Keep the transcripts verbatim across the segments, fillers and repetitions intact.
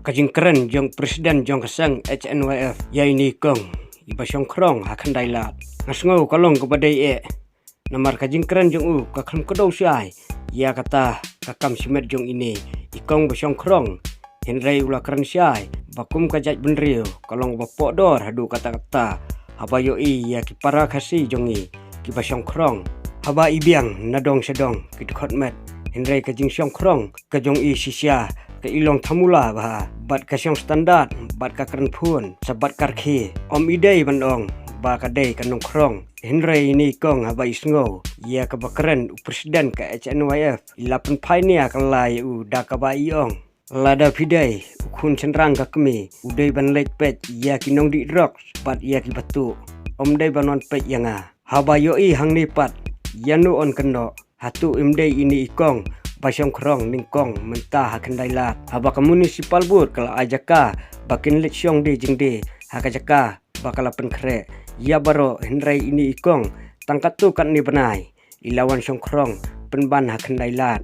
Ka jingkren jong president jong ka seng H N Y F ïa ine i kong iba shongkhrong ha Khyndai Lad, nga sngew ka long kaba dei eh. Namar ka jingkren jong u ka khlem kdew shai ïa kata ka kam shimet jong ine i kong ba shongkhrong. Hynrei u la kren shai ba kum ka jaitbynriew ka long ba pohdor haduh katta katta haba ïohi ïa ki para Khasi jong i kiba shongkhrong. Haba i biang na dong sha dong ki dkhot met, hynrei ka jingshongkhrong ka jong i shisha ka i long thamula bha bad ka shong standard bad ka kren phone sa bad ka rkhie. Ym i dei ban ong ba ka dei ka nongkhrong. Hynrei ine i kong haba i sngew ïa kaba kren u president ka H N Y F, i la pynphai nia ka la ïa u da kaba i ong, lada phi dei u khun shynrang ka kmie, u dei ban leit peit ïa ki nongdih drugs bad ïa ki batu. Ym dei ban wan peit ïa nga. Haba ïohi hangne pat, ïano yn kynnoh? Hato ym dei ine i kong ba shongkhrong nyngkong mynta ha Khyndai Lad? Haba ka municipal board ka la ai jaka ba kin leit shong die jingdie ha ka jaka ba ka la pynkhreh ïa baroh, hynrei ine i kong tang katto katne bnai i la wan shongkhrong pynban ha Khyndai Lad.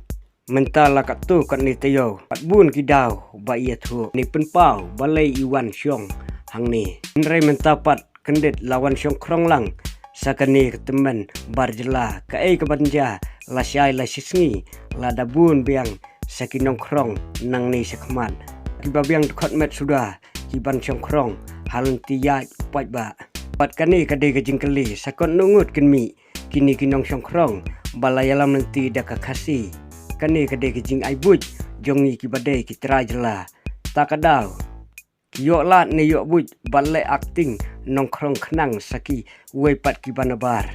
Mynta la katto katne taïew pat bun ki daw ba i ïathuh ne pynpaw balei i wan shong hangne. Hynrei mynta pat kyndit la wan shongkhrong lang sa kane ka tymmen bar jylla. Kaei kaban jia lashai lashisngi lada bun biang sa ki nongkhrong nangne shakhmat? Kiba biang dkhot met suda kiban shongkhrong ha lynti ïaid u paidbah. Bad kane ka dei ka jingkylli, sa katno ngut kin mih kine ki nongshongkhrong ba la ïalam lynti da ka Khasi? Kane ka dei ka jingai buit jong ngi kiba dei ki trai jylla. Ta ka daw ïoh lad ne ïoh buit bad leh acting nongkhrong khnang sa kiwei pat kiba nabar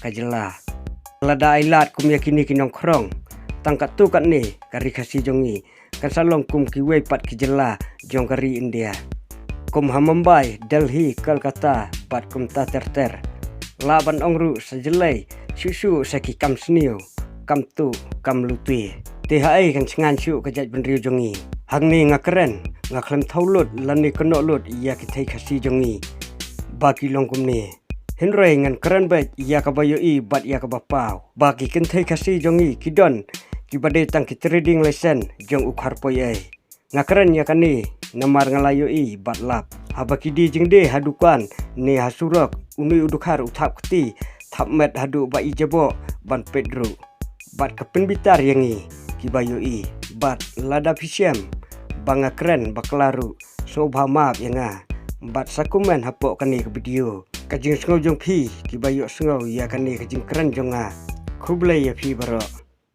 ka jylla. Lada ai lad kum ïa kine ki nongkhrong, tang katto katne ka ri Khasi jong ngi kan sa long kum kiwei pat ki jylla jong ka ri India, kum ha Mumbai, Delhi, Kolkata bad kumta ter ter. Lah ban ong ruh sa jyllei shuh shuh sa ki kam sniew, kam tuh, kam lute. Te haei kan sngewsih ka jaitbynriew jong ngi? Hangne nga kren, nga khlem thaw lut lane kynnoh lut ïa ki thei Khasi jong ngi ba ki long kumne. Hynrei ngan kren beit ïa kaba ïohi bad ïa kaba paw ba ki kynthei Khasi jong ngi ki don kiba dei tang ki trading license jong u kharpoi ei. Nga kren ïa kane namar nga la ïohi bad lap. Haba ki die jingdie ha dukan ne ha surok, une u dkhar u thap kti, thap met haduh ba i jaboh ban peit ruh. Bad ka pynbitar ïa ngi kiba ïohi. Bad lada phi shem ba nga kren bakla ruh, sngewbha map ïa nga bad sa comment hapoh kane ka video. Ka jingsngew jong phi kiba ïohsngew ïa kane ka jingkren jong nga. Khublei ïa phi baroh.